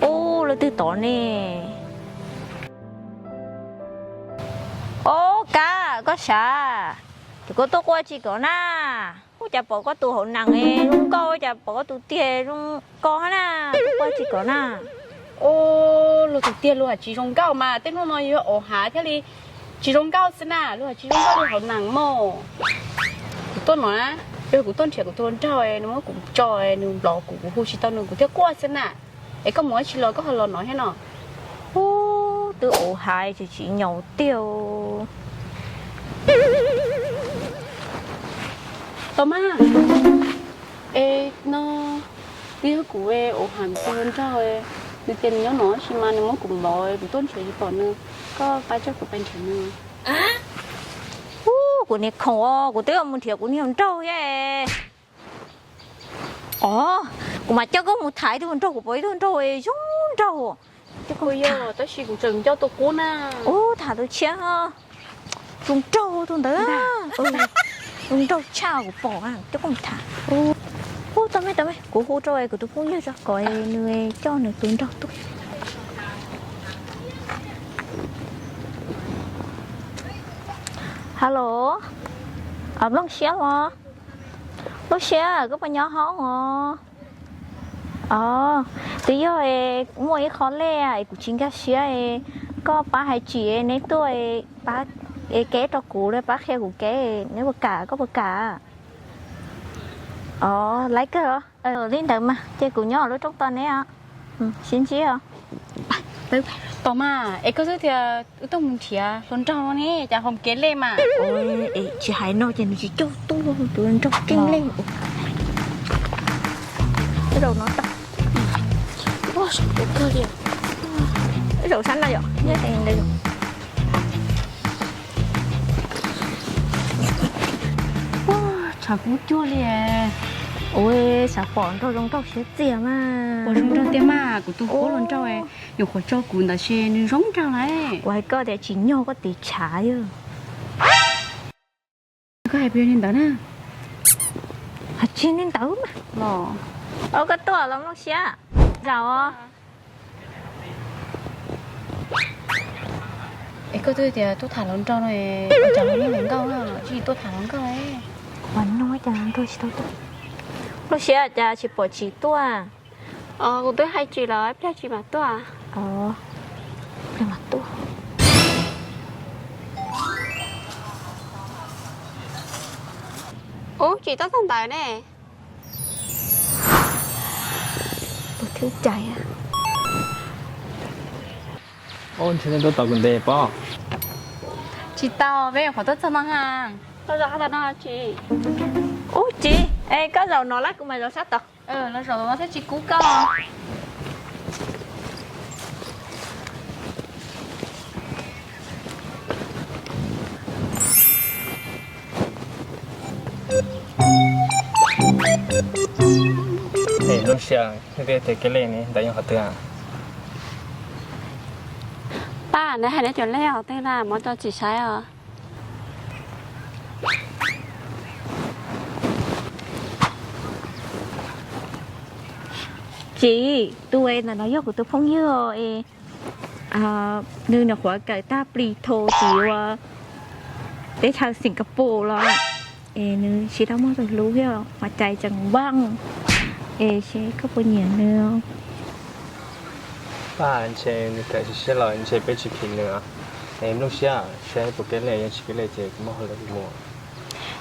Ub, leej twg tod ne? Ob, Kab, koj sav, ces koj tuaj quaj tsi kom na? Ub, cas pom koj tus hauv nees zoo nkauj, cas pom koj tus tiag zoo nkauj hab na, tuaj quaj tsi kom na? Ub, luag tus tiag luag has tsis zoo nkauj mas tej hnub no yog au hav thiaj li tsis zoo nkauj xwb na, luag has tsis zoo nkauj li hauv nees mog. Kuv tuaj no na, yog kuv tuaj nrhiav kuv tus hluas nraug, nws muab kuv tso, nws nplov kuv, kuv hu tsis tau nws, kuv thiaj quaj xwb na. Es koj mus dab tsi los koj ho los no thiab no? Ub, twb au hav tsis tsim nyog tiag. Tau mas, es no twb yog kuv au hav tus hluas nraug, nws tias nws nyob no tab sis mas nws muab kuv nplov, kuv tuaj nrhiav tsis pom nws, koj pab coj kuv pais nrhiav nws. Ub, kuv niag khoom os, kuv twb mus nrhiav kuv niag hluas nraug thiab. Os, kuv mam coj koj mus tham ib tug hluas nraug, kuv pom ib tug hluas nraug zoo nraug. Tab sis kuv tseem nco tus qub na. Ub, tham tus tshiab. Tus nraug tus ntawd, tus nraug tshaj kuv pom, coj koj mus tham. Ub, tau me, tau me, kuv hu rau kuv tus phooj ywg tso kom nws coj nws tus nraug tuaj. Hello, Nplooj Siab los? Nplooj Siab, koj puas nyob hoob os? Os, twb yog muaj ib qho lej es kuv tsis nkag siab, koj pab hais tsim neb tuaj, pab kev rau kuv, pab qhia kuv kev, neb puas kam, koj puas kam? Os, laiv kawg os. Li ntawd mas ces kuv nyob lub rooj tos neb os. Sib ntsib os. Tos mas, es koj twb tias wb tuaj mus nrhiav hluas nraug ne, cas ho mus kev lej mas? Es tsis hais no ces nws tsis coj tuaj, tus nraug keej lej. Zaum no tau. Zaum sab no yom, nyob ntawd. Tshav kub cuag li. Ua, xav pom nraug zoo nraug siab txias mas. Ua zoo nraug tiag mas, kuv tus huab hluas nraug, nyuam qhuav tso kuv ntawd ces nws zoo nraug lawm. Kuv hais koj tias tsim nyog koj tiv tshav yog. Koj hais pes li ntawd na. Hais tsis li ntawd mas. Los, koj tuaj los Nplooj Siab. Zaum os. Es koj twb tias tuaj tham hluas nraug no, ua cas ho nyob hluas nkauj, tsis tuaj tham hluas nkauj. Kuv mas no cas hluas nraug tsis tau tuaj. Nplooj Siab, cas tsis pom Tsim tuaj? Os, kuv twb hais Tsim lawm, ib pliag Tsim mam tuaj. Ib pliag mam tuaj. Ub, Tsim tuaj txog ntawd ne. Ub, ntshe nej tuaj tos kuv ntev pob. Tsis tau, peb nyuam qhuav tuaj txog no ha. Koj zaum sab tod no Tsim. Ub Tsim, es koj zaum no lawm kuv mam zaum sab tod. Los zaum no thiaj tsis kub koj. Es Nplooj Siab, nej tej kev lej ne ntawd yog qhov twg? Pab, neb hais neb cov lej qhov twg na, muab rau Tsim saib os. Tsim, tus ntawm no yog kuv tus phooj ywg es nws nyuam qhuav kawm tag plis tho tim ua teb chaws Singapore los, es nws tsis tau muaj tus hlub thiab, mas cais tseem npaj, es seb koj puas nyiam nws. Pab, ntshe nws kawm tsis siab los ntshe peb tsis phim nws. Es Nplooj Siab, seb puas kev lej, yog tsis kev lej ces kuv muab hauj lwm kuv mus.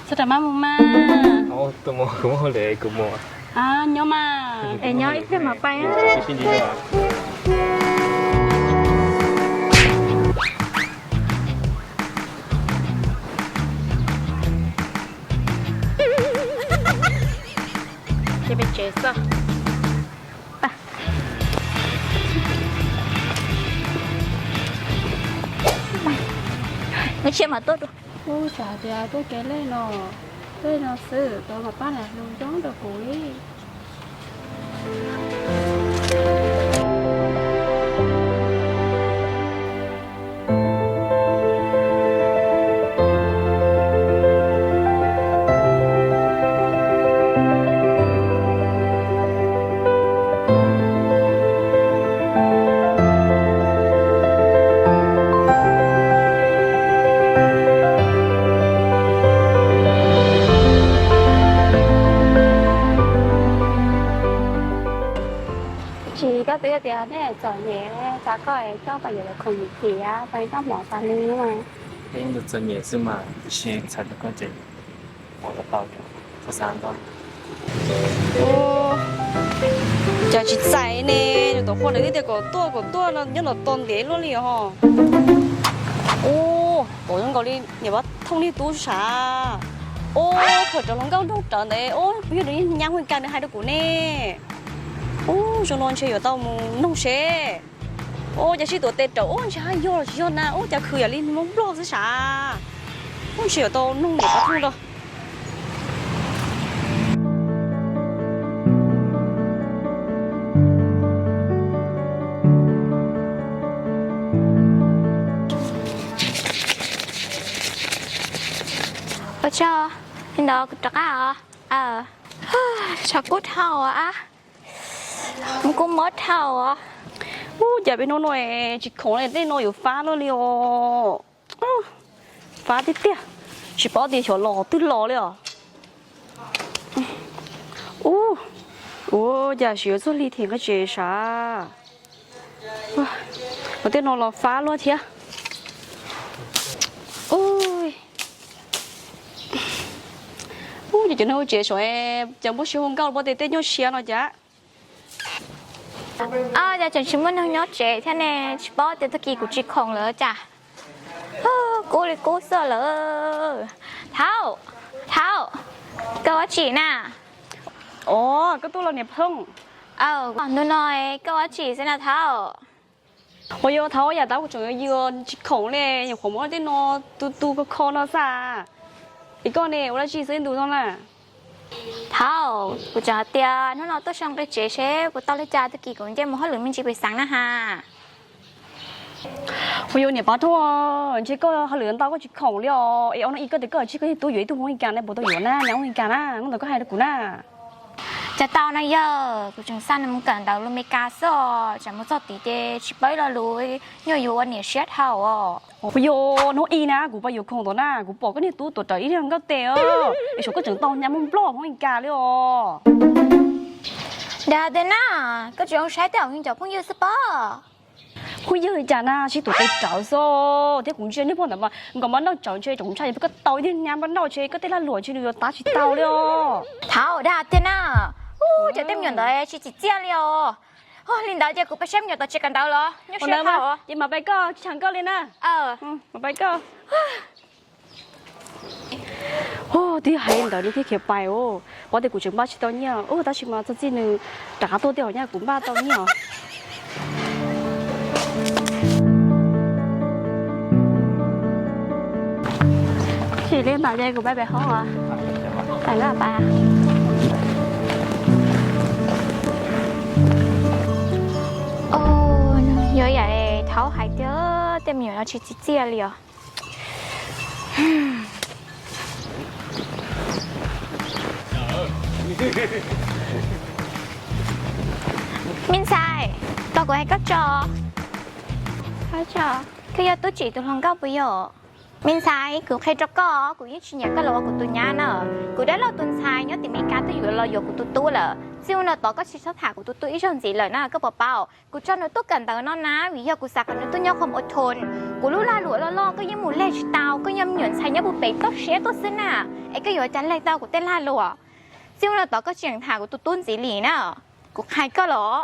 Txhob ram mab mus mas. Tus mus, kuv muab hauj lwm kuv mus. Nyob mas. Es nyob ib pliag mam pais. tsev xwb. Mus tsiab mas tuaj dua. Kuv xav tias tuaj kev lej no, lej no xwb tau mas pab niam hluas zoo rau kuv li. Tsis, koj twb tias nej txom nyem, xav koj es koj pab yuav lawv khoom mus tiav, pab koj mov tas li mas. Peb tus txom nyem xwb mas, tab sis txhais tus koj ces ua tau, koj xav ntau. Cas tsis txais ne, nws tom qhua ntawd twb tias kom tuaj kom tuaj no nyob nram tos ntev luaj li os. Ub, tom zoo nkaus li niam Vaj Thooj niag tub sav. Ub, khaws cov hluas nkauj nroog rawv ntawd, ub, kuv yog nws nyab Hmoob Kas nws hais rau kuv ne. Ub, zoo no ntshe yuav tau mus noog seb. Ub, cas sib tuav tes rawv, ub, ntshe haj yog los tsis yog na, ub, cas khwv yam li Hmoob Nplog xwb sav. Ub, ntshe yuav tau noog niam Vaj Thooj rau. Ua tsaug, li ntawd kuv rov qab os. Tshav kub dhau as, kub mob dhau os. Ub, cas peb hnub no tsis khoom li, tej no yuav fab luaj li os. Fab tiag tiag, tsis paub tias xyov los twg los li os. Ub, ua cas tsis yuav txuag hli them nqaij tsev sav. Ua tej no los fab luaj thiab. Ub, ces cov neeg ua tsev saum, cas muaj sib hu nkauj los pab tes tej nyuaj siab no cas. Cas tseem tsis muaj neeg nyob tsev thiab ne, tsis paub tias tag kis kuv tsis khoom lawm cas. Kub li kub xwb lawm. Thaub, Thaub, koj ua tsi na? Os, koj tuaj los niam Phooj? Hnub no koj ua tsi xwb na Thaub? Ua yog Thaub, yam tab kuv tseem yuav yws tsis khoom li, nyuam qhuav muab tej no tu tu kho kho no xwb. Es koj ne, ua dab tsi xwb ntu no na? Thaub, kuv tseem hais tias hnub no tuaj so nqi tsev seb puas tau li cas, tag kis kuv nce mus hauj lwm me ntsis pem xeev na has. Ua yog niam Phooj, ntshe koj hauj lwm ntau koj tsis khoom li os. Es ob hnub ib koj tias koj tsis, koj niag tub yuav ib tug Hmoob Mes Kas ne, puas tau yuav na, nyab Hmoob Mes Kas na, hnub ntawd koj hais rau kuv na. Cas tau na yawg, kuv tseem xa nws mus kawm ntawv lus Mes Kas xwb os, tsam mus txog tid ces tsis paub ib lo lus, nyuaj yus ua niam siab dhau os. Ua yog hnub ib na kuv pab yuav khoom tom na, kuv pom koj niag tub tuav rawv ib leeg nkauj tes os, es saum koj tseem tau nyab Hmoob Nplog Hmoob Mes Kas li os. Dag tiag na, koj tseem zoo saib tej zaum yus cov phooj ywg xwb pob. Phooj ywg li cas na, sib tuav tes rawv xwb thiab, kuv ntsia niag pog ntawd mas nkaus npab nauj tsawv ntshe tseem ntshai yog koj tau ib tug nyab npab nauj ntshe koj tej lag luam ntshe nws yuav tav tsis tau li os. Thaub, dag tiag na, ua cas tej me nyuam ntawd tsis txim txiaj li os. Li ntawd ces kuv pab saib me nyuam tom tsev kawm ntawv los nyuaj siab dhau. Ces mam pais koj, tsis tshav koj li na. Mam pais koj. Twb hais li ntawd nws thiaj khiav pais os. Pov tias kuv tseem npaj tsis tau nyiaj os, tab sis mas txog txij nws rov qab tuaj tej zaum nyaj kuv npaj tau nyiaj os. Tsis li ntawd ces kuv pab pem hoob os. Pab pab. Yog yam Thaub hais tiag, tej me nyuam no tsis txim txiaj li os. Me ntxhais, tos kuv hais koj tso. Koj yog Tub Tsim tus hluas nkauj puas yog? Me ntxhais, kuv qhia rau koj, kuv yeej tsis nyiam koj los ua kuv tus nyab na. Kuv dab laug tus ntxhais nyob tim Mes Kas twb yuav los yuav kuv tus tub lawm. Txij hnub no tod koj tsis txhob tham kuv tus tub ib zaug ntxiv lawm na, koj puas paub? Kuv tso nws tuaj kawm ntawv no na vim yog kuv xav kom nws tuaj nyob qhov mus ua thon. Kuv lub lag luam loj loj koj yeej mus leg tsis tau, koj yog me nyuam ntxhais nyob puag pem toj siab tuaj xwb na, es koj yuav ua cas leg tau kuv tej lag luam? Txij hnub no tod koj tsis tham kuv tus tub ntxiv li na, kuv qhia koj los.